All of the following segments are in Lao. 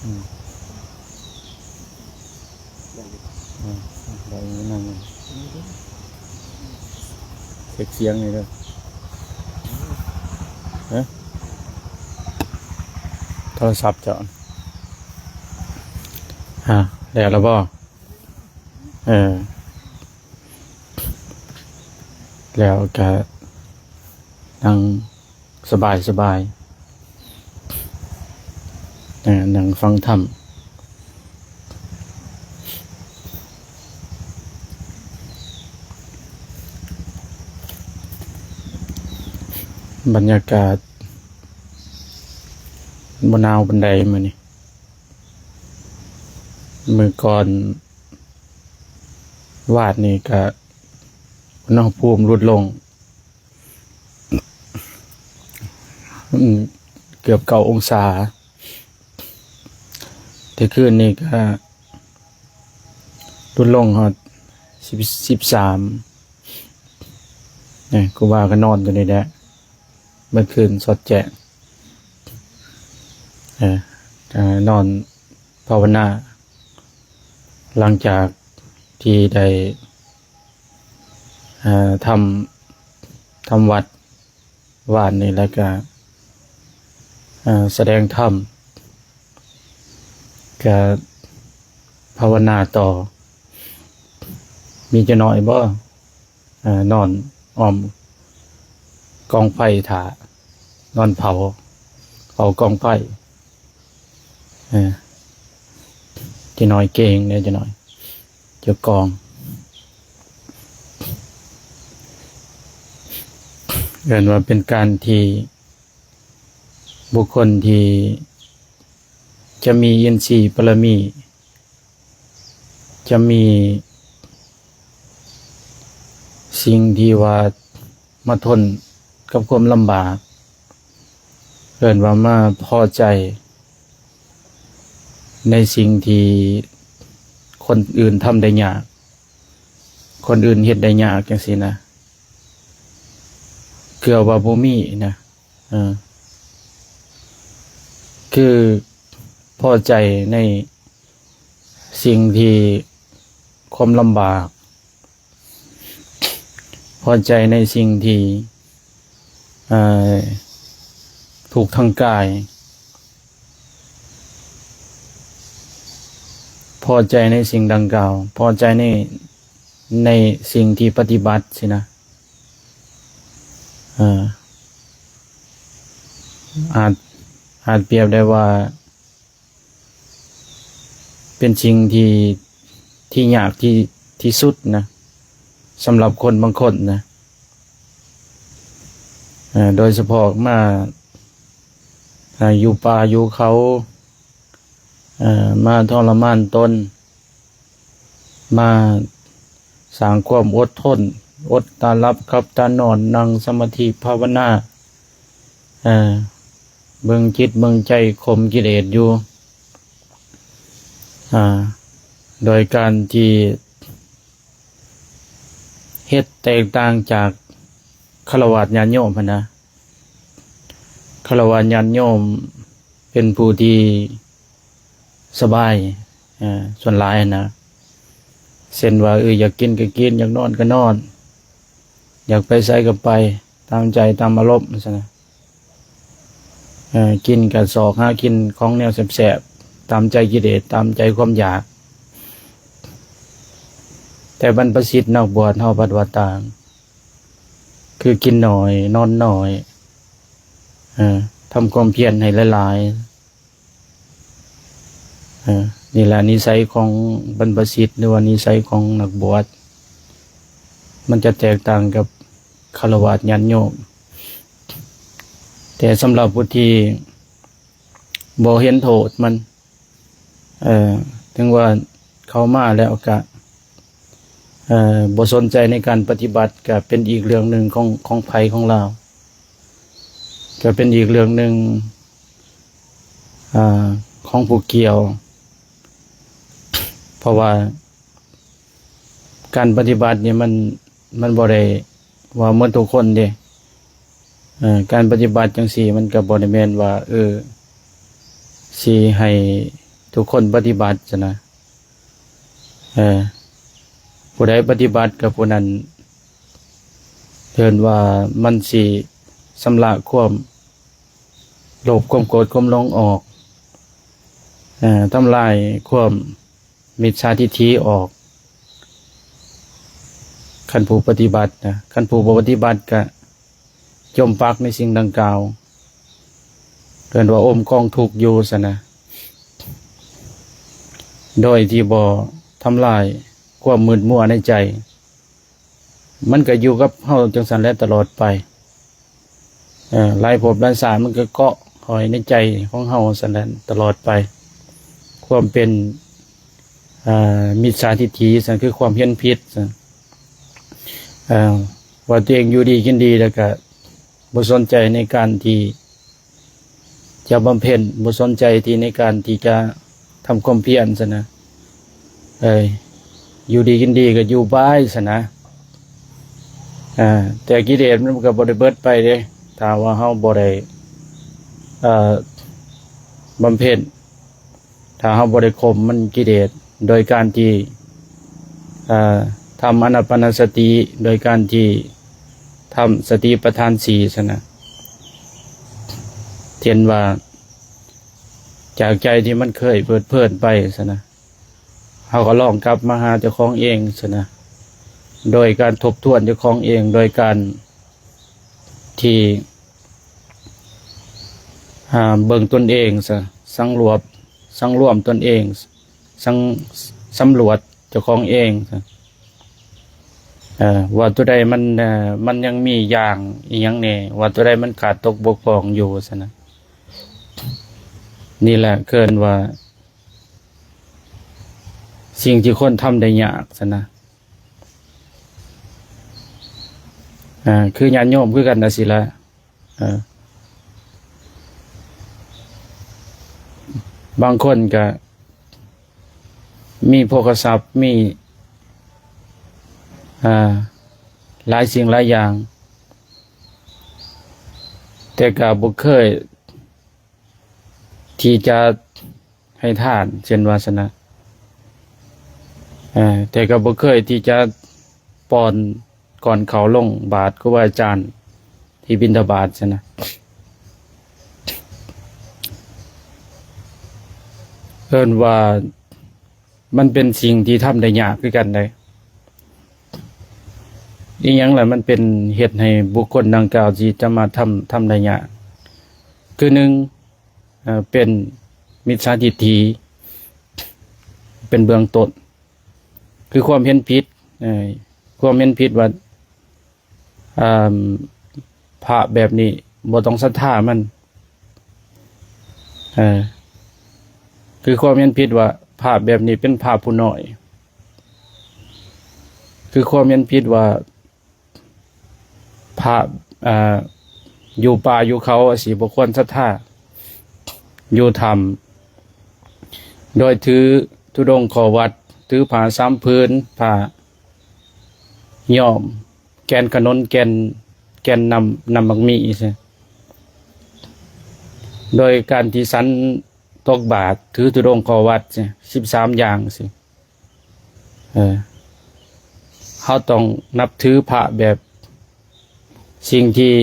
ອືມ ອືມ ໄດ້ຍິນນຳ ເຊັກສຽງນີ້ເດີ ຮະ ໂທລະສັບເຈົ້າ ຮະ ແລ້ວລະບໍ່? ເອີ ແລ້ວກະນັ່ງສະບາຍໆ ເອີ ນັ່ງຟັງທຳ ບັນຍາກາດບໍ່ໜາວປານໃດມື້ນີ້. ມື້ກ່ອນວານນີ້ກະອຸນຫະພູມຫຼຸດລົງ ອືມ ເກືອບເກົ້າອົງສາ ແຕ່ຄືນນີ້ກະຫຼຸດລົງຮອດສິບ ສິບສາມ ນີ້ ຄູບາກະນອນຢູ່ນີ້ແຫຼະ ເມື່ອຄືນສອດແຈ້ງ ເອີ ກະນອນພາວະນາ ຫຼັງຈາກທີ່ໄດ້ ເອີ ທຳ ທຳວັດວານນີ້ ແລ້ວກະ ເອີ ສະແດງທຳ ກະພາວະນາຕໍ່ ມີຈັກໜ້ອຍບໍ່? ເອີ ນອນອ້ອມກອງໄຟຖ້າ ນອນເຝົ້າ ເຝົ້າກອງໄຟ ເອີ ຈັກໜ້ອຍເກງແດ່ ຈັກໜ້ອຍ ເຈົ້າກອງ ເອີ້ນວ່າເປັນການທີ່ ບຸກຄົນທີ່ຈະມີອິນຊີບາລະມີ ຈະມີສິ່ງທີ່ວ່າມາທົນກັບຄວາມລຳບາກ ເອີ້ນວ່າມາພໍໃຈໃນສິ່ງທີ່ຄົນອື່ນທຳໄດ້ຍາກ ຄົນອື່ນເຮັດໄດ້ຍາກ ຈັ່ງຊີ້ນະ ເກືອບວ່າບໍ່ມີນະ. ເອີ ຄືພໍໃຈໃນສິ່ງທີ່ ຄວາມລຳບາກ ພໍໃຈໃນສິ່ງທີ່ ເອີ ທຸກທາງກາຍ ພໍໃຈໃນສິ່ງດັ່ງກ່າວ ພໍໃຈໃນ ໃນສິ່ງທີ່ປະຕິບັດຊີ້ນະ ເອີ ອາດ ອາດປຽບໄດ້ວ່າເປັນສິ່ງທີ່ ທີ່ຍາກທີ່ ທີ່ສຸດນະ ສຳລັບຄົນບາງຄົນນະ ເອີ ໂດຍສະເພາະມາ ອາ ຢູ່ປ່າຢູ່ເຂົາ ເອີ ມາທໍລະມານຕົນ ມາສ້າງຄວາມອົດທົນ ອົດຕາຫຼັບຂັບຕານອນ ນັ່ງສະມາທິພາວະນາ ເອີ ເບິ່ງຈິດເບິ່ງໃຈ ຂົ່ມກິເລດຢູ່ ອາ ໂດຍການທີ່ເຮັດແຕກຕ່າງຈາກຄາລະວາດຍາດໂຍມຫັ້ນນະ. ຄາລະວາດຍາດໂຍມເປັນຜູ້ທີ່ສະບາຍ ເອີ ສ່ວນຫຼາຍຫັ້ນນະ ເຊັ່ນວ່າ ເອີ ຢາກກິນກະກິນ ຢາກນອນກະນອນ ຢາກໄປໃສກະໄປ ຕາມໃຈຕາມອາລົມຊັ້ນນະ ເອີ ກິນກະຊອກຫາກິນຂອງແນວແຊບໆ ຕາມໃຈກິເລດ ຕາມໃຈຄວາມຢາກ ແຕ່ບັນພະສິດນັກບວດເຮົາພັດວ່າຕ່າງ ຄືກິນໜ້ອຍ ນອນໜ້ອຍ ເອີ ທຳຄວາມພຽນໃຫ້ຫຼາຍໆ ເອີ ນີ້ແຫຼະນິໄສຂອງບັນພະສິດ ຫຼືວ່ານິໄສຂອງນັກບວດ ມັນຈະແຕກຕ່າງກັບຄາລະວາດຍາດໂຍມ ແຕ່ສຳລັບຜູ້ທີ່ບໍ່ເຫັນໂທດມັນ ເອີ ເຖິງວ່າເຂົ້າມາແລ້ວກະ ເອີ ບໍ່ສົນໃຈໃນການປະຕິບັດ ກະເປັນອີກເລື່ອງໜຶ່ງຂອງ ຂອງໃຜຂອງລາວ ກະເປັນອີກເລື່ອງໜຶ່ງ ອາ ຂອງຜູ້ກ່ຽວ ເພາະວ່າ ການປະຕິບັດນີ້ມັນ ມັນບໍ່ໄດ້ວ່າໝົດທຸກຄົນເດ້ ເອີ ການປະຕິບັດຈັ່ງຊີ້ມັນກະບໍ່ໄດ້ແມ່ນວ່າ ເອີ ຊິໃຫ້ ທຸກຄົນປະຕິບັດຊັ້ນນະ. ເອີ ຜູ້ໃດປະຕິບັດກັບຜູ້ນັ້ນ ເອີ້ນວ່າມັນຊິຊຳລະຄວາມໂລບ ຄວາມໂກດ ຄວາມຫຼົງອອກ, ເອີ ທຳລາຍຄວາມມິດສາທິດຖິອອກ. ຄັນຜູ້ປະຕິບັດນະ, ຄັນຜູ້ບໍ່ປະຕິບັດກະ ຈົມປັກໃນສິ່ງດັ່ງກ່າວ, ເອີ້ນວ່າອົມກອງທຸກຢູ່ຊັ້ນນະ, ໂດຍທີ່ບໍ່ທຳລາຍຄວາມມືດມົວໃນໃຈ. ມັນກໍຢູ່ກັບເຮົາຈັ່ງຊັ້ນແຫຼະຕະຫຼອດໄປ. ເອີ ຫຼາຍພົບຫຼາຍຊາດມັນກໍເກາະຫ້ອຍໃນໃຈຂອງເຮົາຊັ້ນແຫຼະຕະຫຼອດໄປ. ຄວາມເປັນ ເອີ ມິດສາທິດຖິຊັ້ນ ຄືຄວາມເຫັນຜິດຊັ້ນ. ເອີ ວ່າຕົວເອງຢູ່ດີກິນດີ ແລ້ວກະບໍ່ສົນໃຈໃນການທີ່ຈະບຳເພັນ, ບໍ່ສົນໃຈທີ່ໃນການທີ່ຈະທຳຄວາມພຽນຊັ້ນນະ. ເອີ ຢູ່ດີກິນດີກໍຢູ່ໄປຊັ້ນນະ. ເອີ ແຕ່ກິເລດມັນກໍບໍ່ໄດ້ເບິດໄປເດ້ ຖ້າວ່າເຮົາບໍ່ໄດ້ ເອີ ບຳເພັນ. ຖ້າເຮົາບໍ່ໄດ້ຂົ່ມມັນ ກິເລດ ໂດຍການທີ່ ເອີ ທຳອານາປານະສະຕິ ໂດຍການທີ່ທຳສະຕິປະທານສີ່ຊັ້ນນະ, ເຊັ່ນວ່າ ຈາກໃຈທີ່ມັນເຄີຍເພີດເພີນໄປຊັ້ນນະ, ເຮົາກໍລອງກັບມາຫາເຈົ້າຂອງເອງຊັ້ນນະ, ໂດຍການທົບທວນເຈົ້າຂອງເອງ ໂດຍການທີ່ ອ່າ ເບິ່ງຕົນເອງຊະ, ສັງລວບ ສັງລວມຕົນເອງ, ສັງ ສຳຫຼວດເຈົ້າຂອງເອງຊະ ເອີ ວ່າຕົວໃດມັນ ເອີ ມັນຍັງມີຢ່າງອີ່ຫຍັງແດ່, ວ່າຕົວໃດມັນຂາດຕົກບົກຜ່ອງຢູ່ຊັ້ນນະ. ນີ້ແຫຼະເອີ້ນວ່າ ສິ່ງທີ່ຄົນທຳໄດ້ຍາກຊັ້ນນະ. ອ່າ ຄືຍາດໂຍມຄືກັນນະ ຊີ້ລະ ເອີ ບາງຄົນກະມີໂພຄະຊັບ ມີ ອ່າ ຫຼາຍສິ່ງຫຼາຍຢ່າງ ແຕ່ກະບໍ່ເຄີຍທີ່ຈະ ໃຫ້ທານ ເຊັ່ນວ່າຊັ້ນນະ, ເອີ ແຕ່ກໍບໍ່ເຄີຍທີ່ຈະປ້ອນກ່ອນເຂົ້າລົງບາດຄູບາອາຈານທີ່ບິນທະບາດຊັ້ນນະ. ເອີ້ນວ່າມັນເປັນສິ່ງທີ່ທຳໄດ້ຍາກຄືກັນເດ້. ອີ່ຫຍັງລະມັນເປັນເຮັດໃຫ້ບຸກຄົນດັ່ງກ່າວທີ່ຈະມາທຳ ທຳໄດ້ຍາກ? ຄືໜຶ່ງ ເອີ ເປັນມິດສາທິດຖິ ເປັນເບື້ອງຕົ້ນ ຄືຄວາມເຫັນຜິດ, ເອີ ຄວາມເຫັນຜິດວ່າ ເອີ ພະແບບນີ້ບໍ່ຕ້ອງສັດທາມັນ, ເອີ ຄືຄວາມເຫັນຜິດວ່າພະແບບນີ້ເປັນພະຜູ້ນ້ອຍ, ຄືຄວາມເຫັນຜິດວ່າ ພະ ເອີ ຢູ່ປ່າຢູ່ເຂົາ ຊິບໍ່ຄວນສັດທາ ຢູ່ຖ້ຳ ໂດຍຖືທຸດົງຂໍວັດ ຖືຜ້າສາມຜືນ ຜ້າຍ້ອມ ແກ່ນຂະໜົນ ແກ່ນ ແກ່ນນ້ຳ ນ້ຳໝາກມີ ໂດຍການທີ່ສັນ ຕັກບາດ ຖືທຸດົງຂໍວັດ ສິບສາມຢ່າງຊີ້ ເອີ ເຮົາຕ້ອງນັບຖືພະແບບສິ່ງທີ່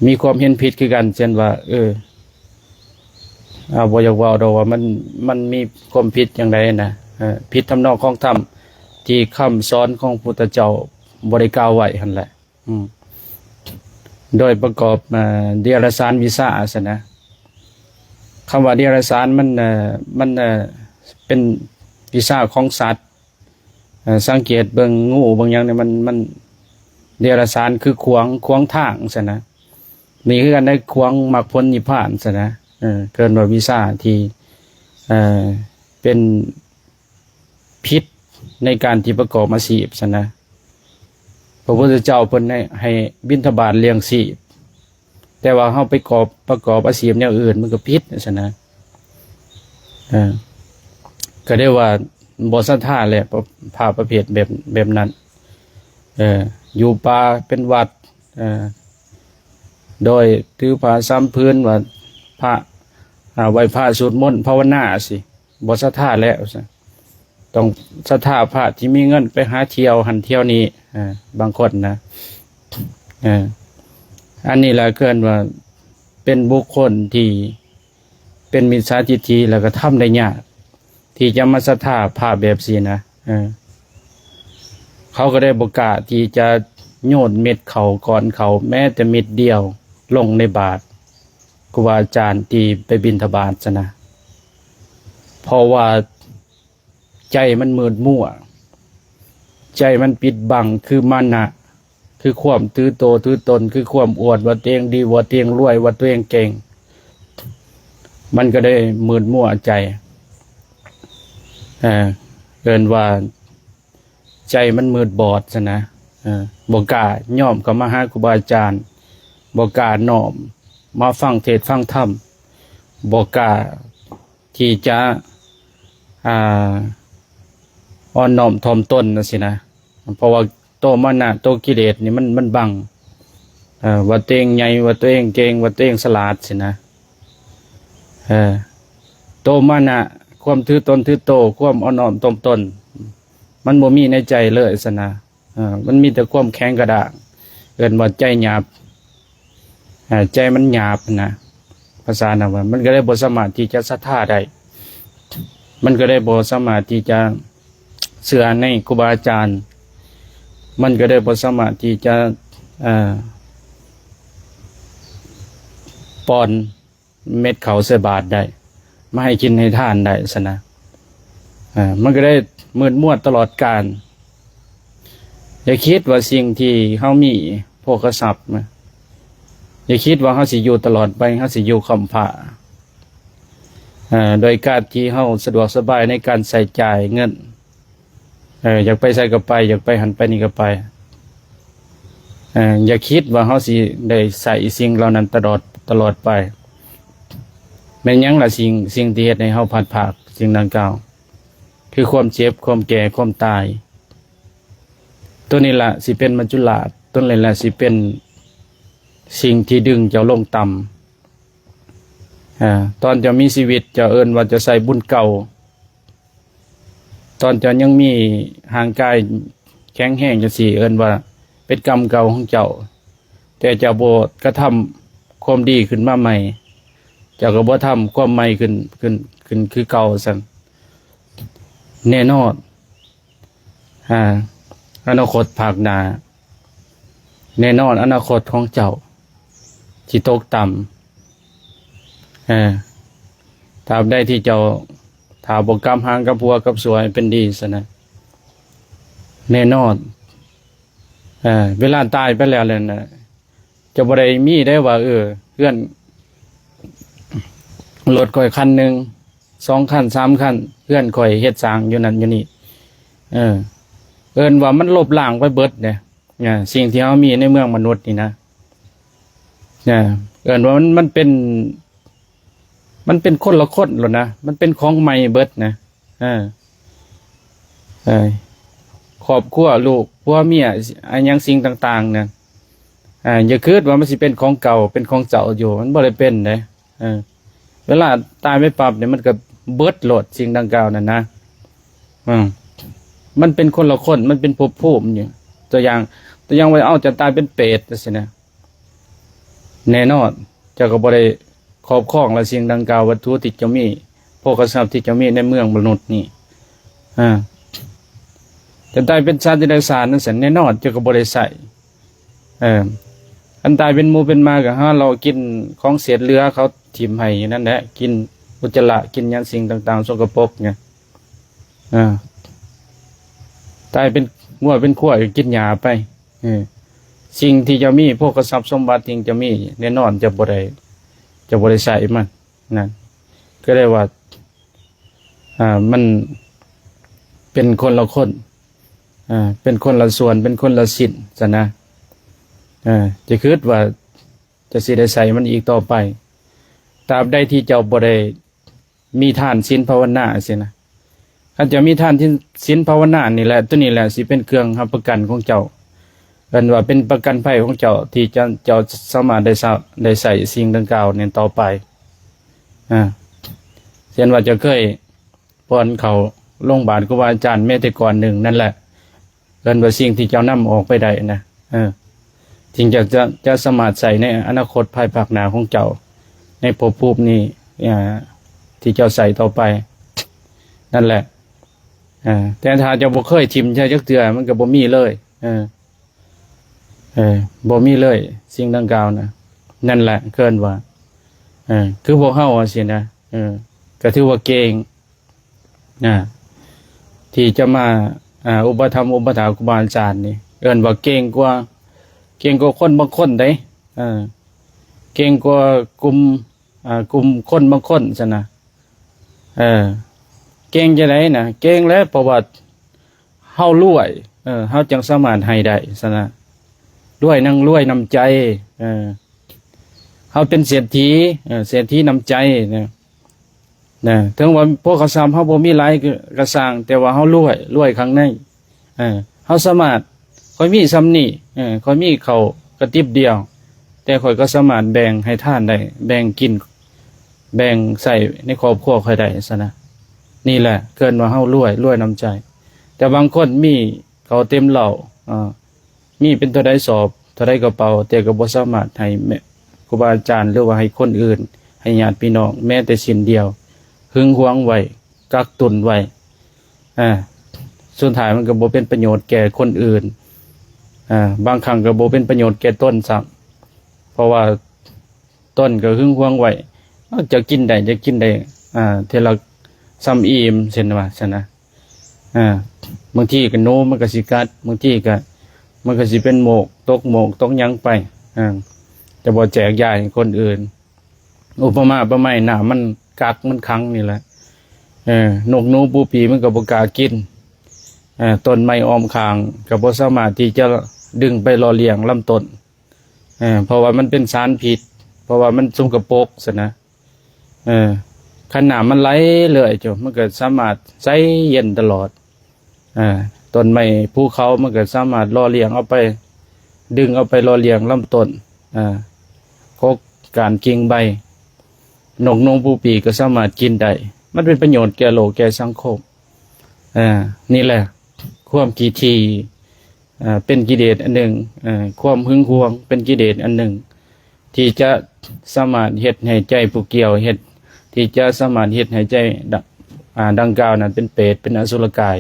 ມີຄວາມເຫັນຜິດຄືກັນ ເຊັ່ນວ່າ ເອີ ເອົາ ບໍ່ຢາກເວົ້າດອກວ່າມັນ ມັນມີຄວາມຜິດຈັ່ງໃດນະ ເອີ ຜິດທຳນອງຂອງທຳທີ່ຄຳສອນຂອງພຸດທະເຈົ້າບໍ່ໄດ້ກ່າວໄວ້ຫັ້ນແຫຼະ. ອືມ ໂດຍປະກອບ ເອີ ເດຍລະສານວິຊາຊັ້ນນະ. ຄຳວ່າເດຍລະສານມັນ ເອີ ມັນ ເອີ ເປັນວິຊາຂອງສັດ. ເອີ ສັງເກດເບິ່ງງູເບິ່ງຫຍັງນີ້ ມັນ ມັນເດຍລະສານຄືຂວາງ ຂວາງທາງຊັ້ນນະ. ນີ້ຄືກັນໄດ໋ ຂວາງມັກຜົນນິບພານຊັ້ນນະ. ເອີ ເອີ້ນວ່າວິຊາທີ່ ເອີ ເປັນ ຜິດໃນການທີ່ປະກອບອາຊີບຊັ້ນນະ. ພະພຸດທະເຈົ້າເພິ່ນໃຫ້ ໃຫ້ບິນທະບາດລ້ຽງຊີບ, ແຕ່ວ່າເຮົາໄປກອບ ປະກອບອາຊີບແນວອື່ນ ມັນກໍຜິດຊັ້ນນະ. ເອີ ກໍໄດ້ວ່າບໍ່ສັດທາແຫຼະ ພະ ພະປະເພດແບບ ແບບນັ້ນ. ເອີ ຢູ່ປ່າເປັນວັດ ເອີ ໂດຍຖືຜ້າສາມຜືນວ່າພະ ອ່າ ໄຫວ້ພະ ສວດມົນ ພາວະນາ ຊິ ບໍ່ສັດທາແລ້ວ ຕ້ອງສັດທາພະທີ່ມີເງິນໄປຫາທ່ຽວຫັ້ນທ່ຽວນີ້ ອ່າ ບາງຄົນນະ ເອີ ອັນນີ້ລະເອີ້ນວ່າເປັນບຸກຄົນທີ່ເປັນມິດສາທິດຖິ ແລ້ວກໍທຳໄດ້ຍາກ ທີ່ຈະມາສັດທາພະແບບຊີ້ນະ ເອີ ເຂົາກໍໄດ້ບໍ່ກ້າທີ່ຈະໂຍນເມັດເຂົ້າ ກ້ອນເຂົ້າ ແມ້ແຕ່ເມັດດຽວລົງໃນບາດ ຄູບາອາຈານທີ່ໄປບິນທະບາດຊັ້ນນະ ເພາະວ່າໃຈມັນມືດມົວ ໃຈມັນປິດບັງ ຄືມານະ ຄືຄວາມຖືໂຕຖືຕົນ ຄືຄວາມອວດວ່າຕົວເອງດີ ວ່າຕົວເອງລວຍ ວ່າຕົວເອງເກັ່ງ ມັນກໍໄດ້ມືດມົວໃຈ ເອີ ເອີ້ນວ່າໃຈມັນມືດບອດຊັ້ນນະ ເອີ ບໍ່ກ້າຍອມເຂົ້າມາຫາຄູບາອາຈານ ບໍ່ກ້ານ້ອມມາຟັງເທດຟັງທຳ ບໍ່ກ້າ ທີ່ຈະ ອ່າ ອ່ອນນ້ອມຖ່ອມຕົນຈັ່ງຊີ້ນະ ເພາະວ່າໂຕມານະ ໂຕກິເລດນີ້ມັນ ມັນບັງ ເອີ ວ່າຕົວເອງໃຫຍ່ ວ່າຕົວເອງເກັ່ງ ວ່າຕົວເອງສະຫຼາດຊີ້ນະ ເອີ ໂຕມານະ ຄວາມຖືຕົນຖືໂຕ ຄວາມອ່ອນນ້ອມຖ່ອມຕົນ ມັນບໍ່ມີໃນໃຈເລີຍຊັ້ນນະ. ເອີ ມັນມີແຕ່ຄວາມແຂງກະດ້າງ ເອີ້ນວ່າໃຈຫຍາບ ເອີ ໃຈມັນຫຍາບນະ ພາສານະວ່າ ມັນກໍເລີຍບໍ່ສາມາດທີ່ຈະສັດທາໄດ້ ມັນກໍເລີຍບໍ່ສາມາດທີ່ຈະເຊື່ອໃນຄູບາອາຈານ ມັນກໍເລີຍບໍ່ສາມາດທີ່ຈະ ເອີ ປ້ອນ ເມັດເຂົ້າໃສ່ບາດໄດ້ ມາໃຫ້ກິນໃຫ້ທານໄດ້ຊັ້ນນະ ເອີ ມັນກໍໄດ້ມືດມົວຕະຫຼອດການ. ຢ່າຄິດວ່າສິ່ງທີ່ເຮົາມີ ໂພຄະຊັບນະ ຢ່າຄິດວ່າເຮົາຊິຢູ່ຕະຫຼອດໄປ ເຮົາຊິຢູ່ຄ້ຳຟ້າ ເອີ ໂດຍການທີ່ເຮົາສະດວກສະບາຍໃນການໃຊ້ຈ່າຍເງິນ ເອີ ຢາກໄປໃສກໍໄປ ຢາກໄປຫັ້ນໄປນີ້ກໍໄປ ເອີ ຢ່າຄິດວ່າເຮົາຊິໄດ້ໃຊ້ສິ່ງເຫຼົ່ານັ້ນຕະຫຼອດ ຕະຫຼອດໄປ. ແມ່ນຫຍັງລະ ສິ່ງ ສິ່ງທີ່ເຮັດໃຫ້ເຮົາພັດພາກສິ່ງດັ່ງກ່າວ ຄືຄວາມເຈັບ ຄວາມແກ່ ຄວາມຕາຍ. ໂຕນີ້ລະຊິເປັນມັດຈຸລາດ ໂຕນີ້ລະຊິເປັນສິ່ງທີ່ດຶງເຈົ້າລົງຕ່ຳ. ເອີ ຕອນເຈົ້າມີຊີວິດ ເຈົ້າເອີ້ນວ່າເຈົ້າໃຊ້ບຸນເກົ່າ ຕອນເຈົ້າຍັງມີຮ່າງກາຍແຂງແຮງຈັ່ງຊີ້ ເອີ້ນວ່າເປັນກຳເກົ່າຂອງເຈົ້າ ແຕ່ເຈົ້າບໍ່ກະທຳຄວາມດີຂຶ້ນມາໃໝ່ ເຈົ້າກໍບໍ່ທຳຄວາມໃໝ່ຂຶ້ນ ຂຶ້ນ ຂຶ້ນຄືເກົ່າຊັ້ນ ແນ່ນອນ ອາ ອະນາຄົດພາກໜ້າ ແນ່ນອນອະນາຄົດຂອງເຈົ້າຊິຕົກຕ່ຳ ເອີ ຕາບໃດທີ່ເຈົ້າ ຖ້າບໍ່ກັບຮ່າງກັບຫົວກັບສວຍເປັນດີຊັ້ນນະ ແນ່ນອນ ເອີ ເວລາຕາຍໄປແລ້ວນັ້ນນະ ຈະບໍ່ໄດ້ມີໄດ້ວ່າ ເອີ ເຮືອນ ລົດຂ້ອຍຄັນໜຶ່ງ ສອງຄັນ ສາມຄັນ ເຮືອນຂ້ອຍເຮັດສ້າງຢູ່ນັ້ນຢູ່ນີ້ ເອີ ເອີ້ນວ່າມັນລົບລ້າງໄປເບິດເດ້ ນະ ສິ່ງທີ່ເຮົາມີໃນເມືອງມະນຸດນີ້ນະ ນະ ເອີ້ນວ່າມັນ ມັນເປັນ ມັນເປັນຄົນລະຄົນໂລດນະ ມັນເປັນຂອງໃໝ່ເບິດນະ ເອີ ເອີ ຄອບຄົວ ລູກ ຜົວເມຍ ອາ ຫຍັງສິ່ງຕ່າງໆນະ ເອີ ຢ່າຄິດວ່າມັນຊິເປັນຂອງເກົ່າ ເປັນຂອງເຈົ້າຢູ່ ມັນບໍ່ໄດ້ເປັນເດ້ ເອີ ເວລາຕາຍໄປປັບນີ້ ມັນກໍເບິດໂລດ ສິ່ງດັ່ງກ່າວນັ້ນນະ ເອີ ມັນເປັນຄົນລະຄົນ ມັນເປັນພົບພູມຢູ່ ຕົວຢ່າງ ຕົວຢ່າງວ່າ ເອົາ ເຈົ້າຕາຍເປັນເປດຈັ່ງຊີ້ນະ ແນ່ນອນ ເຈົ້າກໍບໍ່ໄດ້ຄອບຄອງລະສິ່ງດັ່ງກ່າວ ວັດຖຸທີ່ເຈົ້າມີ ໂພຄະຊັບທີ່ເຈົ້າມີໃນເມືອງມະນຸດນີ້ ອາ ເຈົ້າຕາຍເປັນສັດເດຍລະສານຈັ່ງຊັ້ນ ແນ່ນອນ ເຈົ້າກໍບໍ່ໄດ້ໃຊ້ ເອີ ຄັນຕາຍເປັນໝູເປັນໝາກໍຫາເລາະກິນຂອງເສດເຫຼືອ ເຂົາຖິ້ມໃຫ້ນັ້ນແຫຼະ ກິນອຸດຈະລະ ກິນຫຍັງສິ່ງຕ່າງໆ ສົກກະປົກ ເອີ ຕາຍເປັນງົວເປັນຄວາຍກໍກິນຫຍ້າໄປ ເອີ ສິ່ງທີ່ເຈົ້າມີ ໂພຄະຊັບສົມບັດທີ່ເຈົ້າມີ ແນ່ນອນເຈົ້າບໍ່ໄດ້ ເຈົ້າບໍ່ໄດ້ໃຊ້ມັນ ນັ້ນ ກໍເລີຍວ່າ ອ່າ ມັນເປັນຄົນລະຄົນ ອ່າ ເປັນຄົນລະສ່ວນ ເປັນຄົນລະຊິ້ນຊັ້ນນະ ເອີ ຢ່າຄິດວ່າຈະຊິໄດ້ໃຊ້ມັນອີກຕໍ່ໄປ ຕາບໃດທີ່ເຈົ້າບໍ່ໄດ້ ມີທານ ສິນ ພາວະນາ ຈັ່ງຊີ້ນະ ຄັນເຈົ້າມີທານ ສິນ ສິນ ພາວະນານີ້ແຫຼະ ໂຕນີ້ແຫຼະຊິເປັນເຄື່ອງຮັບປະກັນຂອງເຈົ້າ ເອີ້ນວ່າເປັນປະກັນໄພຂອງເຈົ້າ ທີ່ຈະ ເຈົ້າສາມາດໄດ້ ໄດ້ໃຊ້ສິ່ງດັ່ງກ່າວນັ້ນຕໍ່ໄປ ອາ ເຊັ່ນວ່າເຈົ້າເຄີຍປ່ອນເຂົ້າໂລງບານຄູບາອາຈານແມ້ແຕ່ກ້ອນໜຶ່ງນັ້ນແຫຼະ ເອີ້ນວ່າສິ່ງທີ່ເຈົ້ານຳອອກໄປໄດ້ນະ ເອີ ຈຶ່ງຈະ ຈະ ຈະສາມາດໃຊ້ໃນອະນາຄົດພາຍພາກໜ້າຂອງເຈົ້າ ໃນພົບພູມນີ້ ເອີ ທີ່ເຈົ້າໃຊ້ຕໍ່ໄປນັ້ນແຫຼະ ເອີ ແຕ່ຖ້າເຈົ້າບໍ່ເຄີຍຖິ້ມໃຊ້ຈັກເທື່ອ ມັນກໍບໍ່ມີເລີຍ ເອີ ເອີ ບໍ່ມີເລີຍສິ່ງດັ່ງກ່າວນະ ນັ້ນແຫຼະເອີ້ນວ່າ ເອີ ຄືພວກເຮົາຈັ່ງຊີ້ນະ ເອີ ກໍຖືວ່າເກັ່ງນະ ທີ່ຈະມາ ອາ ອຸປະຖຳອຸປະຖາກຄູບາອາຈານນີ້ ເອີ້ນວ່າເກັ່ງກວ່າ ເກັ່ງກວ່າຄົນບາງຄົນເດ້ ເອີ ເກັ່ງກວ່າກຸ່ມ ອາ ກຸ່ມຄົນບາງຄົນຊັ້ນນະ ເອີ ເກັ່ງຈັ່ງໃດນະ ເກັ່ງແຫຼະ ເພາະວ່າ ເຮົາລວຍ ເອີ ເຮົາຈັ່ງສາມາດໃຫ້ໄດ້ຊັ້ນນະ ລວຍນຳ ລວຍນຳໃຈ ເອີ ເຮົາເປັນເສດຖີ ເອີ ເສດຖີນຳໃຈນະ ນະ ເຖິງວ່າພວກເຂົາຊຳເຮົາບໍ່ມີຫຼາຍກໍ ກໍຊ່າງ ແຕ່ວ່າເຮົາລວຍ ລວຍຂ້າງໃນ ເອີ ເຮົາສາມາດ ຂ້ອຍມີຊ່ຳນີ້ ເອີ ຂ້ອຍມີເຂົ້າກະຕິບດຽວ ແຕ່ຂ້ອຍກໍສາມາດແບ່ງໃຫ້ທານໄດ້ ແບ່ງກິນ ແບ່ງໃຊ້ໃນຄອບຄົວຂ້ອຍໄດ້ຊັ້ນນະ ນີ້ແຫຼະເອີ້ນວ່າເຮົາລວຍ ລວຍນຳໃຈ ແຕ່ບາງຄົນມີເຂົ້າເຕັມເຫຼົ້າ ເອີ ມີເປັນເທົ່າໃດສອບ ເທົ່າໃດກະເປົາ ແຕ່ກໍບໍ່ສາມາດໃຫ້ແມ່ ຄູບາອາຈານ ຫຼືວ່າໃຫ້ຄົນອື່ນ ໃຫ້ຍາດພີ່ນ້ອງ ແມ້ແຕ່ຊິ້ນດຽວ ຫຶງຫວງໄວ້ ກັກຕຸນໄວ້ ອາ ສຸດທ້າຍມັນກໍບໍ່ເປັນປະໂຫຍດແກ່ຄົນອື່ນ ອາ ບາງຄັ້ງກໍບໍ່ເປັນປະໂຫຍດແກ່ຕົນຊ້ຳ ເພາະວ່າຕົນກໍຫຶງຫວງໄວ້ ເອົາ ຈະກິນໄດ້ ຈະກິນໄດ້ ອາ ເທື່ອລະຊ່ຳອີ່ມ ເຊັ່ນວ່າຊັ້ນນະ ອາ ບາງທີກໍໜູມັນກໍຊິກັດ ບາງທີກໍ ມັນກໍຊິເປັນໝົກ ຕົກໝົກຕົກຫຍັງໄປ ອາ ຈະບໍ່ແຈກຢາຍໃຫ້ຄົນອື່ນ. ອຸປະມາປະໄມ ນ້ຳມັນກັກມັນຂັງນີ້ແຫຼະ ເອີ ນົກໜູປູປີມັນກໍບໍ່ກ້າກິນ ເອີ ຕົ້ນໄມ້ອ້ອມຂ້າງກໍບໍ່ສາມາດທີ່ຈະດຶງໄປຫຼໍ່ລ້ຽງລຳຕົ້ນ ເອີ ເພາະວ່າມັນເປັນສານພິດ ເພາະວ່າມັນສົກກະປົກຊັ້ນນະ ເອີ ຄັນນ້ຳມັນໄຫຼເລື້ອຍ ມັນກໍສາມາດໃສເຢັນຕະຫຼອດ. ອ່າ ຕົ້ນໄມ້ພູເຂົາມັນກໍສາມາດຫຼໍ່ລ້ຽງເອົາໄປ ດຶງເອົາໄປຫຼໍ່ລ້ຽງລຳຕົ້ນ ອ່າ ກົກກ້ານກິ່ງໃບ ນົກໜູປູປີກໍສາມາດກິນໄດ້ ມັນເປັນປະໂຫຍດແກ່ໂລກແກ່ສັງຄົມ. ອ່າ ນີ້ແຫຼະຄວາມຂີ້ຖີ່ ອ່າ ເປັນກິເລດອັນໜຶ່ງ ເອີ ຄວາມຫຶງຫວງເປັນກິເລດອັນໜຶ່ງ ທີ່ຈະສາມາດເຮັດໃຫ້ໃຈຜູ້ກ່ຽວ ເຮັດ ທີ່ຈະສາມາດເຮັດໃຫ້ໃຈ ດ- ອາ ດັ່ງກ່າວນັ້ນເປັນເປດ ເປັນອະສຸລະກາຍ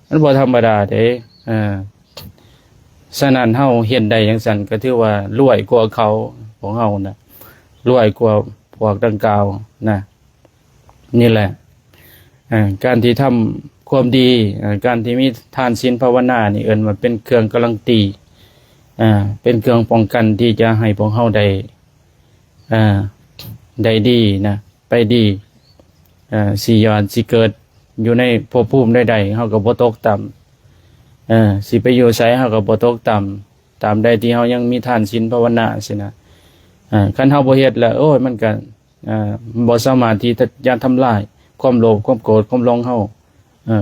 ມັນບໍ່ທຳມະດາເດ້. ເອີ ສະນັ້ນເຮົາເຮັດໄດ້ຈັ່ງຊັ້ນ ກໍຖືວ່າລວຍກວ່າເຂົາ ພວກເຮົານະ ລວຍກວ່າພວກດັ່ງກ່າວນະ. ນີ້ແຫຼະ ເອີ ການທີ່ທຳຄວາມດີ ເອີ ການທີ່ມີທານ ສິນ ພາວະນານີ້ ເອີ້ນວ່າເປັນເຄື່ອງກາຣັນຕີ ເອີ ເປັນເຄື່ອງປ້ອງກັນທີ່ຈະໃຫ້ພວກເຮົາໄດ້ ເອີ ໄດ້ດີນະ ໄປດີ ເອີ ຊິຍ້ອນຊິເກີດຢູ່ໃນພົບພູມໃດໆ ເຮົາກໍບໍ່ຕົກຕ່ຳ ເອີ ຊິໄປຢູ່ໃສເຮົາກໍບໍ່ຕົກຕ່ຳ ຕາມໃດທີ່ເຮົາຍັງມີທານ ສິນ ພາວະນາຊີ້ນະ. ເອີ ຄັນເຮົາບໍ່ເຮັດລະ ໂອ້ຍ ມັນກໍ ເອີ ບໍ່ສາມາດທີ່ຈະທຳລາຍຄວາມໂລບ ຄວາມໂກດ ຄວາມຫຼົງເຮົາ. ເອີ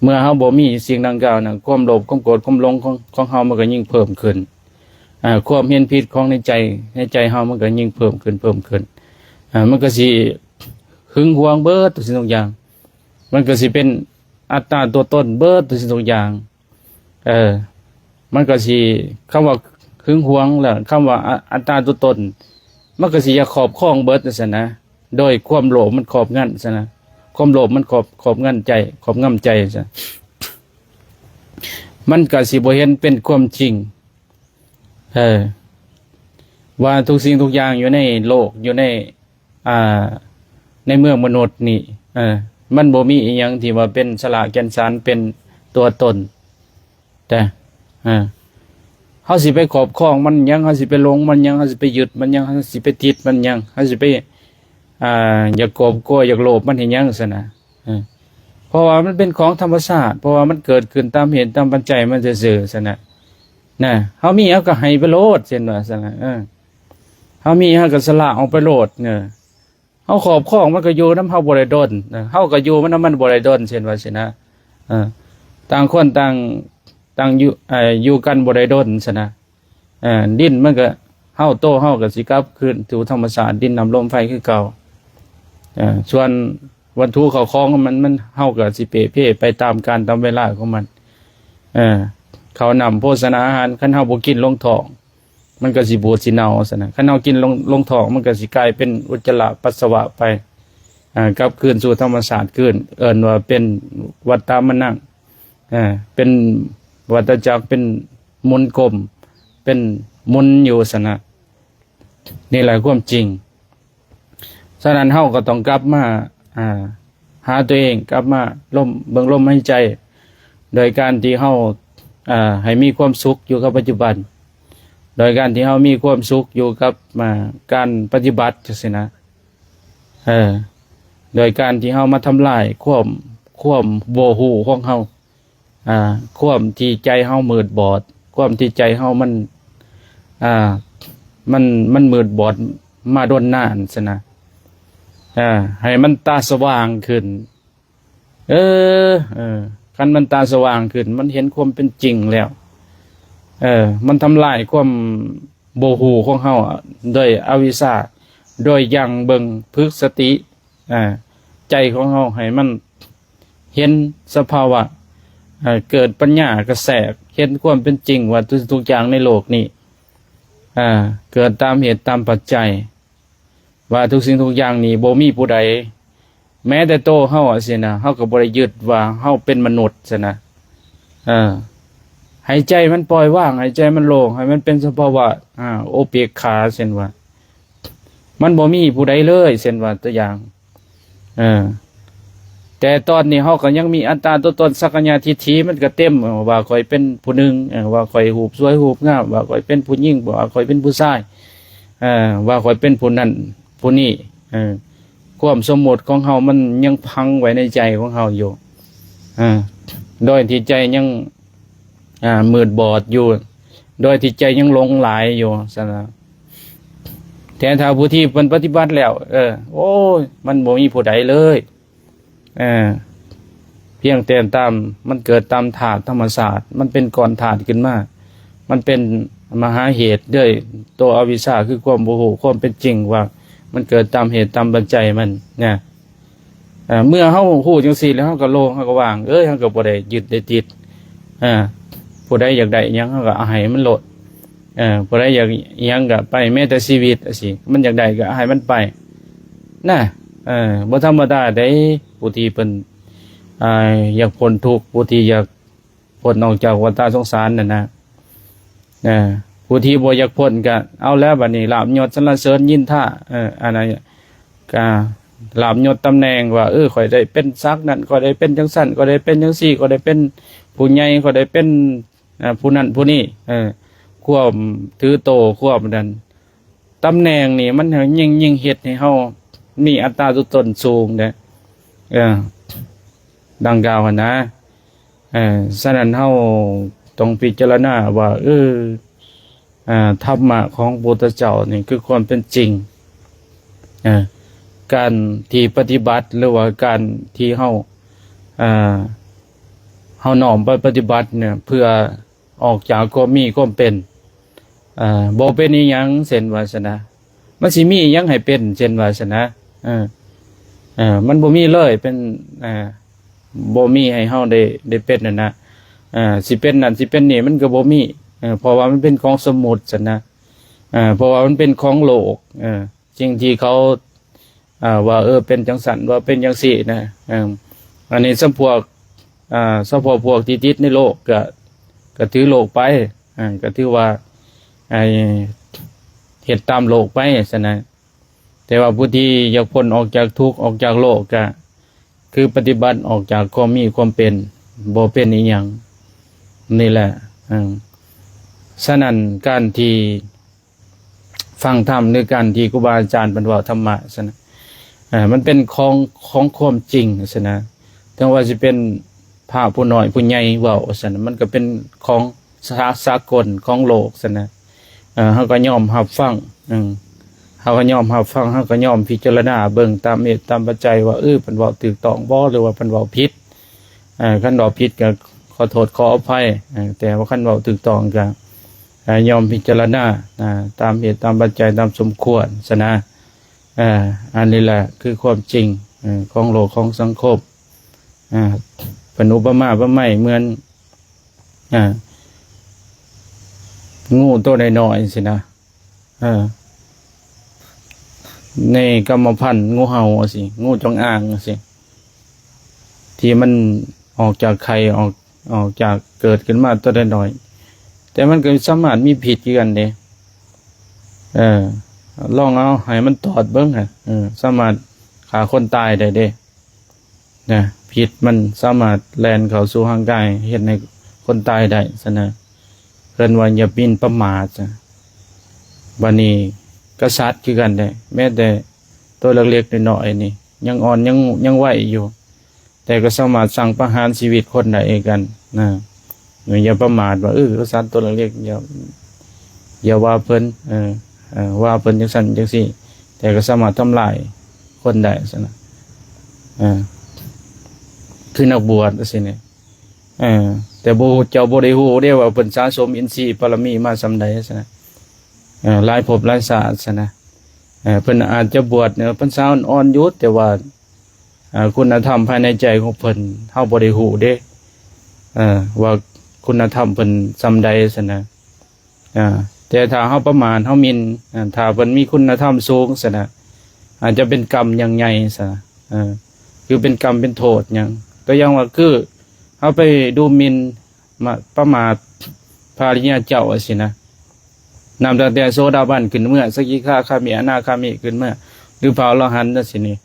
ເມື່ອເຮົາບໍ່ມີສິ່ງດັ່ງກ່າວນັ້ນ ຄວາມໂລບ ຄວາມໂກດ ຄວາມຫຼົງຂອງ ຂອງເຮົາມັນກໍຍິ່ງເພີ່ມຂຶ້ນ. ເອີ ຄວາມເຫັນຜິດຂອງໃນໃຈ ໃນໃຈເຮົາມັນກໍຍິ່ງເພີ່ມຂຶ້ນ ເພີ່ມຂຶ້ນ. ເອີ ມັນກໍຊິຫຶງຫວງເບິດທຸກສິ່ງທຸກຢ່າງ ມັນກໍຊິເປັນອັດຕາຕົວຕົນເບິດທຸກສິ່ງທຸກຢ່າງ. ເອີ ມັນກໍຊິ ຄຳວ່າຫຶງຫວງ ແລະ ຄຳວ່າ ອະ ອັດຕາຕົວຕົນ ມັນກໍຊິຢາກຄອບຄອງເບິດຈັ່ງຊັ້ນນະ ໂດຍຄວາມໂລບມັນຄອບງຳຊັ້ນນະ ຄວາມໂລບມັນຄອບ ຄອບງຳໃຈ ຄອບງຳໃຈຊັ້ນ ມັນກໍຊິບໍ່ເຫັນເປັນຄວາມຈິງ ເອີ ວ່າທຸກສິ່ງທຸກຢ່າງຢູ່ໃນໂລກ ຢູ່ໃນ ອ່າ ໃນເມືອງມະນຸດນີ້ ເອີ ມັນບໍ່ມີອີ່ຫຍັງທີ່ວ່າເປັນສາລະແກ່ນສານ ເປັນຕົວຕົນ. ແຕ່ ເອີ ເຮົາຊິໄປຄອບຄອງມັນຫຍັງ ເຮົາຊິໄປຫຼົງມັນຫຍັງ ເຮົາຊິໄປຍຶດມັນຫຍັງ ເຮົາຊິໄປຕິດມັນຫຍັງ ເຮົາຊິໄປ ອ່າ ຢາກກອບໂກຍຢາກໂລບມັນເຮັດຫຍັງຊັ້ນນະ? ເອີ ເພາະວ່າມັນເປັນຂອງທຳມະຊາດ ເພາະວ່າມັນເກີດຂຶ້ນຕາມເຫດຕາມປັດໄຈມັນຊື່ໆຊັ້ນນະ ນະ ເຮົາມີເຮົາກໍໃຫ້ໄປໂລດ ເຊັ່ນວ່າຊັ້ນນະ ເອີ ເຮົາມີເຮົາກໍສະຫຼະອອກໄປໂລດ ເອີ ເຮົາຄອບຄອງມັນກໍຢູ່ນຳເຮົາບໍ່ໄດ້ດົນ ເອີ ເຮົາກໍຢູ່ນຳມັນບໍ່ໄດ້ດົນ ເຊັ່ນວ່າຊີ້ນະ ເອີ ຕ່າງຄົນຕ່າງ ຕ່າງຢູ່ ເອີ ຢູ່ກັນບໍ່ໄດ້ດົນຊັ້ນນະ ເອີ ດິນມັນກໍ ເຮົາ ໂຕເຮົາກໍຊິກັບຄືນສູ່ທຳມະຊາດ ດິນ ນ້ຳ ລົມ ໄຟ ຄືເກົ່າ. ເອີ ສ່ວນວັດຖຸເຂົ້າຂອງມັນ ມັນ ເຮົາກໍຊິເປ່ເພໄປຕາມການຕາມເວລາຂອງມັນ. ເອີ ເຂົ້ານ້ຳໂພຊະນາອາຫານ ຄັນເຮົາບໍ່ກິນລົງທ້ອງ ມັນກໍຊິບູດຊິເນົ່າຊັ້ນນະ. ຄັນເຮົາກິນລົງ ລົງທ້ອງ ມັນກໍຊິກາຍເປັນອຸດຈະລະປັດສະວະໄປ ເອີ ກັບຄືນສູ່ທຳມະຊາດຄືນ ເອີ້ນວ່າເປັນວັດຕາມະນັງ ເອີ ເປັນວັດຕະຈັກ ເປັນໝຸນກົມ ເປັນໝຸນຢູ່ຊັ້ນນະ. ນີ້ແຫຼະຄວາມຈິງ. ສະນັ້ນເຮົາກໍຕ້ອງກັບມາ ອ່າ ຫາຕົວເອງ ກັບມາລົມ ເບິ່ງລົມຫາຍໃຈ ໂດຍການທີ່ເຮົາ ອ່າ ໃຫ້ມີຄວາມສຸກຢູ່ກັບປັດຈຸບັນ ໂດຍການທີ່ເຮົາມີຄວາມສຸກຢູ່ກັບ ອ່າ ການປະຕິບັດຈັ່ງຊີ້ນະ. ເອີ ໂດຍການທີ່ເຮົາມາທຳລາຍຄວາມ ຄວາມບໍ່ຮູ້ຂອງເຮົາ ອ່າ ຄວາມທີ່ໃຈເຮົາມືດບອດ ຄວາມທີ່ໃຈເຮົາມັນ ອ່າ ມັນ ມັນມືດບອດມາດົນນານຊັ້ນນະ. ອ່າ ໃຫ້ມັນຕາສະຫວ່າງຂຶ້ນ. ເອີ ເອີ ຄັນມັນຕາສະຫວ່າງຂຶ້ນ ມັນເຫັນຄວາມເປັນຈິງແລ້ວ ເອີ ມັນທຳລາຍຄວາມບໍ່ຮູ້ຂອງເຮົາ ໂດຍອະວິຊາ ໂດຍຢັ້ງເບິ່ງ ຝຶກສະຕິ ອ່າ ໃຈຂອງເຮົາໃຫ້ມັນເຫັນສະພາວະ ເກີດປັນຍາກະແຊກ ເຫັນຄວາມເປັນຈິງວ່າທຸກສິ່ງທຸກຢ່າງໃນໂລກນີ້ ເກີດຕາມເຫດຕາມປັດໄຈ ວ່າທຸກສິ່ງທຸກຢ່າງນີ້ບໍ່ມີຜູ້ໃດ ແມ້ແຕ່ໂຕເຮົາຊີ້ນະ ເຮົາກໍບໍ່ໄດ້ຍຶດວ່າເຮົາເປັນມະນຸດຊັ້ນນະ. ເອີ ໃຫ້ໃຈມັນປ່ອຍວາງ ໃຫ້ໃຈມັນໂລ່ງ ໃຫ້ມັນເປັນສະພາວະ ອາ ໂອເປກຂາ ເຊັ່ນວ່າ ມັນບໍ່ມີຜູ້ໃດເລີຍ ເຊັ່ນວ່າຕົວຢ່າງ ເອີ ແຕ່ຕອນນີ້ເຮົາກໍຍັງມີອັດຕາຕົວຕົນ ສັກກະຍະທິດຖິ ມັນກໍເຕັມ ເອີ ວ່າຂ້ອຍເປັນຜູ້ໜຶ່ງ ເອີ ວ່າຂ້ອຍຮູບສວຍຮູບງາມ ວ່າຂ້ອຍເປັນຜູ້ຍິງ ວ່າຂ້ອຍເປັນຜູ້ຊາຍ ເອີ ວ່າຂ້ອຍເປັນຜູ້ນັ້ນຜູ້ນີ້ ເອີ ຄວາມສົມມຸດຂອງເຮົາມັນຍັງຝັງໄວ້ໃນໃຈຂອງເຮົາຢູ່ ເອີ ໂດຍທີ່ໃຈຍັງ ອ່າ ມືດບອດຢູ່ ໂດຍທີ່ໃຈຍັງຫຼົງຫຼາຍຢູ່ຊັ້ນນະ. ແຕ່ຖ້າຜູ້ທີ່ເພິ່ນປະຕິບັດແລ້ວ ເອີ ໂອ້ຍ ມັນບໍ່ມີຜູ້ໃດເລີຍ ເອີ ພຽງແຕ່ຕາມ ມັນເກີດຕາມທາດທຳມະຊາດ ມັນເປັນກ້ອນທາດຂຶ້ນມາ ມັນເປັນມະຫາເຫດເດ້ຍ ໂຕອະວິຊາ ຄືຄວາມບໍ່ຮູ້ຄວາມເປັນຈິງ ວ່າມັນເກີດຕາມເຫດຕາມປັດໄຈມັນນະ. ເອີ ເມື່ອເຮົາຮູ້ຈັ່ງຊີ້ແລ້ວ ເຮົາກໍໂລ່ງ ເຮົາກໍວ່າງ ເອີຍ ເຮົາກໍບໍ່ໄດ້ຍຶດໄດ້ຕິດ ເອີ ຜູ້ໃດຢາກໄດ້ຫຍັງ ເຮົາກໍເອົາໃຫ້ມັນໂລດ ເອີ ຜູ້ໃດຢາກຫຍັງກໍໄປ ແມ້ແຕ່ຊີວິດຈັ່ງຊີ້ ມັນຢາກໄດ້ກໍໃຫ້ມັນໄປນະ. ເອີ ບໍ່ທຳມະດາເດ້ ຜູ້ທີ່ເພິ່ນ ອ່າ ຢາກພົ້ນທຸກ ຜູ້ທີ່ຢາກພົ້ນອອກຈາກວັດຕະສົງສານນັ້ນນະ. ເອີ ຜູ້ທີ່ບໍ່ຢາກພົ້ນກະເອົາແລ້ວ ບັດນີ້ລາບຍົດສັນລະເສີນນິນທາ ເອີ ອັນນັ້ນກະລາບຍົດຕຳແໜ່ງວ່າ ເອີ ຂ້ອຍໄດ້ເປັນສັກນັ້ນ ຂ້ອຍໄດ້ເປັນຈັ່ງຊັ້ນ ຂ້ອຍໄດ້ເປັນຈັ່ງຊີ້ ຂ້ອຍໄດ້ເປັນຜູ້ໃຫຍ່ ຂ້ອຍໄດ້ເປັນ ເອີ ຜູ້ນັ້ນຜູ້ນີ້ ເອີ ຄວາມຖືໂຕ ຄວາມນັ້ນ ຕຳແໜ່ງນີ້ມັນຍິ່ງ ຍິ່ງເຮັດໃຫ້ເຮົາມີອັດຕາຕົວຕົນສູງເດ້ ເອີ ດັ່ງກ່າວຫັ້ນນະ. ເອີ ສະນັ້ນເຮົາຕ້ອງພິຈາລະນາວ່າ ເອີ ເອີ ທຳມະຂອງພະພຸດທະເຈົ້ານີ້ຄືຄວາມເປັນຈິງ ເອີ ການທີ່ປະຕິບັດ ຫຼືວ່າການທີ່ເຮົາ ເອີ ເຮົານ້ອມໄປປະຕິບັດເນຍ ເພື່ອອອກຈາກຄວາມມີຄວາມເປັນ ເອີ ບໍ່ເປັນອີ່ຫຍັງ ເຊັ່ນວ່າຊັ້ນນະ ມັນຊິມີອີ່ຫຍັງໃຫ້ເປັນ ເຊັ່ນວ່າຊັ້ນນະ ເອີ ເອີ ມັນບໍ່ມີເລີຍ ເປັນ ເອີ ບໍ່ມີໃຫ້ເຮົາໄດ້ ໄດ້ເປັນນັ້ນນະ ເອີ ຊິເປັນນັ້ນ ຊິເປັນນີ້ ມັນກໍບໍ່ມີ ເອີ ເພາະວ່າມັນເປັນຂອງສົມມຸດຊັ້ນນະ ເອີ ເພາະວ່າມັນເປັນຂອງໂລກ ເອີ ສິ່ງທີ່ເຂົາ ອ່າ ວ່າ ເອີ ເປັນຈັ່ງຊັ້ນ ວ່າເປັນຈັ່ງຊີ້ນະ ເອີ ອັນນີ້ສຳພວກ ອ່າ ສະເພາະພວກທີ່ຕິດໃນໂລກ ກະ ກະຖືໂລກໄປ ອ່າ ກະຖືວ່າ ໄອ້ ເຮັດຕາມໂລກໄປຊັ້ນນະ. ແຕ່ວ່າຜູ້ທີ່ຢາກພົ້ນອອກຈາກທຸກ ອອກຈາກໂລກ ກະຄືປະຕິບັດອອກຈາກຄວາມມີຄວາມເປັນ ບໍ່ເປັນອີ່ຫຍັງ ນີ້ແຫຼະ. ເອີ ສະນັ້ນ ການທີ່ ຟັງທຳ ຫຼື ການທີ່ຄູບາອາຈານເພິ່ນເວົ້າທຳມະຊັ້ນນະ ເອີ ມັນເປັນຂອງ ຂອງຄວາມຈິງຊັ້ນນະ. ເຖິງວ່າຊິເປັນພະຜູ້ນ້ອຍຜູ້ໃຫຍ່ເວົ້າຊັ້ນນະ ມັນກໍເປັນຂອງສາ ສາກົນຂອງໂລກຊັ້ນນະ. ເອີ ເຮົາກໍຍອມຮັບຟັງ ເອີ ເຮົາກໍຍອມຮັບຟັງ ເຮົາກໍຍອມພິຈາລະນາເບິ່ງຕາມເຫດຕາມປັດໄຈວ່າ ເອີ ເພິ່ນເວົ້າຖືກຕ້ອງບໍ່ ຫຼືວ່າເພິ່ນເວົ້າຜິດ. ເອີ ຄັນເວົ້າຜິດກໍຂໍໂທດຂໍອະໄພ ເອີ ແຕ່ວ່າຄັນເວົ້າຖືກຕ້ອງກໍ ອ່າ ຍອມພິຈາລະນາ ອ່າ ຕາມເຫດຕາມປັດໄຈຕາມສົມຄວນຊັ້ນນະ. ເອີ ອັນນີ້ແຫຼະຄືຄວາມຈິງ ເອີ ຂອງໂລກຂອງສັງຄົມ. ເອີ ເພິ່ນອຸປະມາປະໄມເໝືອນ ເອີ ງູໂຕນ້ອຍໆ ຊີ້ນະ ເອີ ໃນກຳມະພັນງູເຫົ່າຊີ້ ງູຈອງອາງຊີ້ ທີ່ມັນອອກຈາກໄຂ່ ອອກ ອອກຈາກເກີດຂຶ້ນມາໂຕນ້ອຍໆ ແຕ່ມັນກໍສາມາດມີພິດຄືກັນເດ້. ເອີ ລອງເອົາໃຫ້ມັນຕອດເບິ່ງ ເອີ ສາມາດຂ້າຄົນຕາຍໄດ້ເດ້. ນະ ພິດມັນສາມາດແລ່ນເຂົ້າສູ່ຮ່າງກາຍ ເຮັດໃຫ້ຄົນຕາຍໄດ້ຊັ້ນນະ. ເພິ່ນວ່າຢ່າໝິ່ນປະໝາດຊະ. ບາດນີ້ກະສັດຄືກັນແຫຼະ ແມ້ແຕ່ໂຕເລັກໆນ້ອຍໆນີ້ ຍັງອ່ອນ ຍັງ ຍັງໄວຢູ່ ແຕ່ກໍສາມາດສັ່ງປະຫານຊີວິດຄົນໄດ້ຄືກັນນະ. ຢ່າປະໝາດວ່າ ເອີ ກະສັດໂຕເລັກໆ ຢ່າ ຢ່າວ່າເພິ່ນ ເອີ ເອີ ວ່າເພິ່ນຈັ່ງຊັ້ນຈັ່ງຊີ້ ແຕ່ກໍສາມາດທຳລາຍຄົນໄດ້ຊັ້ນນະ. ເອີ ຄືນັກບວດຈັ່ງຊີ້ນີ້ ເອີ ແຕ່ບໍ່ ເຈົ້າບໍ່ໄດ້ຮູ້ເດ້ວ່າເພິ່ນສະສົມອິນຊີບາລະມີມາສ່ຳໃດຊັ້ນນະ. ເອີ ຫຼາຍພົບຫຼາຍຊາດຊັ້ນນະ. ເອີ ເພິ່ນອາດຈະບວດເນາະ ເພິ່ນສາວອ່ອນໆຢູ່ ແຕ່ວ່າ ເອີ ຄຸນນະທຳພາຍໃນໃຈຂອງເພິ່ນ ເຮົາບໍ່ໄດ້ຮູ້ເດ້ ເອີ ວ່າຄຸນນະທຳເພິ່ນສ່ຳໃດຊັ້ນນະ. ອາ ແຕ່ຖ້າເຮົາປະໝາດ ເຮົາໝິ່ນ ອາ ຖ້າເພິ່ນມີຄຸນນະທຳສູງຊັ້ນນະ ອາດຈະເປັນກຳຢ່າງໃຫຍ່ຊັ້ນນະ. ເອີ ຄືເປັນກຳເປັນໂທດຫຍັງ ຕົວຢ່າງວ່າ ຄືເຮົາໄປດູໝິ່ນ ມາ ປະໝາດພະອະລິຍະເຈົ້າຈັ່ງຊີ້ນະ. ນັບຕັ້ງແຕ່ໂສດາບັນຂຶ້ນເມືອ ສະກິທາຄາມິ ອະນາຄາມິຂຶ້ນເມືອ ຫຼື ພະອໍລະຫັນຈັ່ງຊີ້ນີ້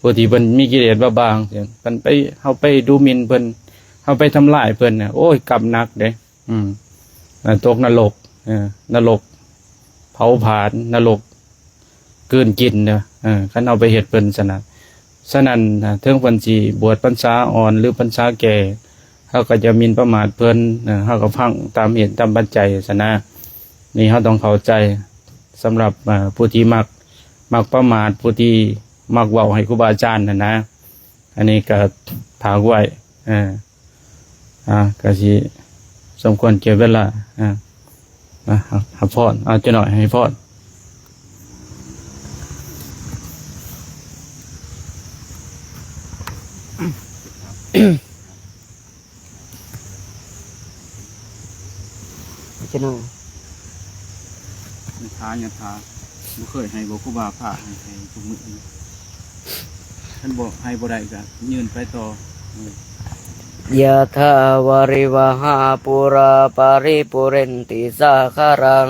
ຜູ້ທີ່ເພິ່ນມີກິເລດບາບາງ ເພິ່ນໄປ ເຮົາໄປດູໝິ່ນເພິ່ນ ເຮົາໄປທຳລາຍເພິ່ນນະ ໂອ້ຍ ກຳໜັກເດ້. ອືມ ຕົກນະລົກ ເອີ ນະລົກເຜົາຜານ ນະລົກ ກືນກິນເດີ ເອີ ຄັນເຮົາໄປເຮັດເພິ່ນຊັ້ນນະ. ສະນັ້ນ ເຖິງເພິ່ນຊິບວດພັນສາອ່ອນ ຫຼື ພັນສາແກ່ ເຮົາກໍຢ່າໝິ່ນປະໝາດເພິ່ນ ເອີ ເຮົາກໍຟັງຕາມເຫດຕາມປັດໄຈຊັ້ນນະ. ນີ້ເຮົາຕ້ອງເຂົ້າໃຈ ສຳລັບ ເອີ ຜູ້ທີ່ມັກ ມັກປະໝາດ ຜູ້ທີ່ມັກເວົ້າໃຫ້ຄູບາອາຈານຫັ້ນນະ. ອັນນີ້ກໍຝາກໄວ້ ເອີ ອ່າ ກໍຊິສົມຄວນແກ່ເວລາ ອ່າ ອ່າ ຮັບພອນ ເອົາຈັກໜ້ອຍໃຫ້ພອນ. ຈັກໜ້ອຍ ຍະຖາ ຍະຖາ ບໍ່ເຄີຍໃຫ້ບໍ່ ຄູບາພາໃຫ້ ໃຫ້ທຸກມື້ນີ້ ຄັນບໍ່ໃຫ້ບໍ່ໄດ້ກໍຍື່ນໄປຕໍ່. ຍະຖາ ວາລິວະຫາ ປູຣາ ປະລິປູເຣນຕິ ສາຄະລັງ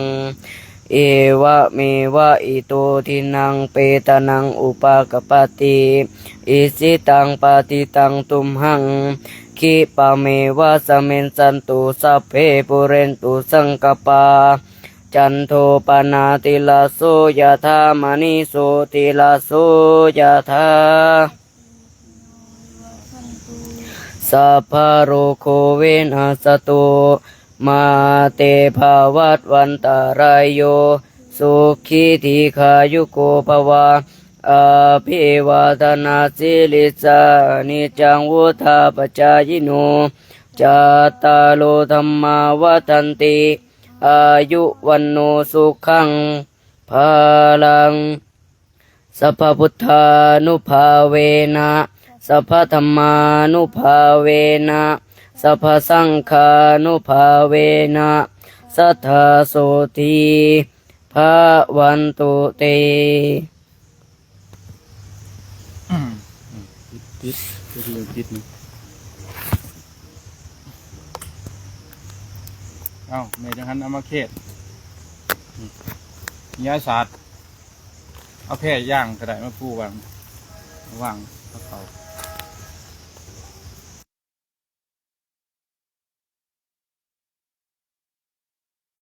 ເອວະເມວະ ອິໂຕ ທິນນັງ ເປຕານັງ ອຸປະກັບປະຕິ ອິຊິຕັງ ປະຕິຕັງ ຕຸມຫັງ ຂິປະເມວະ ສະມິຊສັນຕຸ ສັບເພ ປູເຣນຕຸ ສັງກະປາ ຈັນໂທ ປະນາ ຕິລະໂສ ຍະຖາ ມະນີ ໂຊຕິລະໂສ ຍະຖາ. ສັບພະໂລໂຄ ວິນັດສະຕຸ ມາເຕ ພະວັດວັນຕະລາຍໂຍ ສຸຂີ ດີຄາຍຸໂກ ພະວະ ອະພິວາທະນະສີລິສສະ ນິຈຈັງ ວຸດທາປະຈາຍິໂນ ຈັດຕາໂລ ທຳມາ ວັດທັນຕິ ອາຍຸ ວັນໂນ ສຸຂັງ ພະລັງ. ສັບພະພຸດທານຸພາເວນະ ສັບພະທຳມານຸພາເວນະ ສັບພະສັງຄານຸພາເວນະ ສັດທາ ໂສຕິ ພະວັນຕຸ ເຕ. ຕິດ ຕິດ ຕິດ ຕິດນີ້ ເອົ້າ ແມ່ຈັ່ງຫັ້ນເອົາມາເຂດ ອາສາດ ເອົາແພຍ່າງກໍໄດ້ມາປູວາງ ວາງເອົາເຂົ້າ.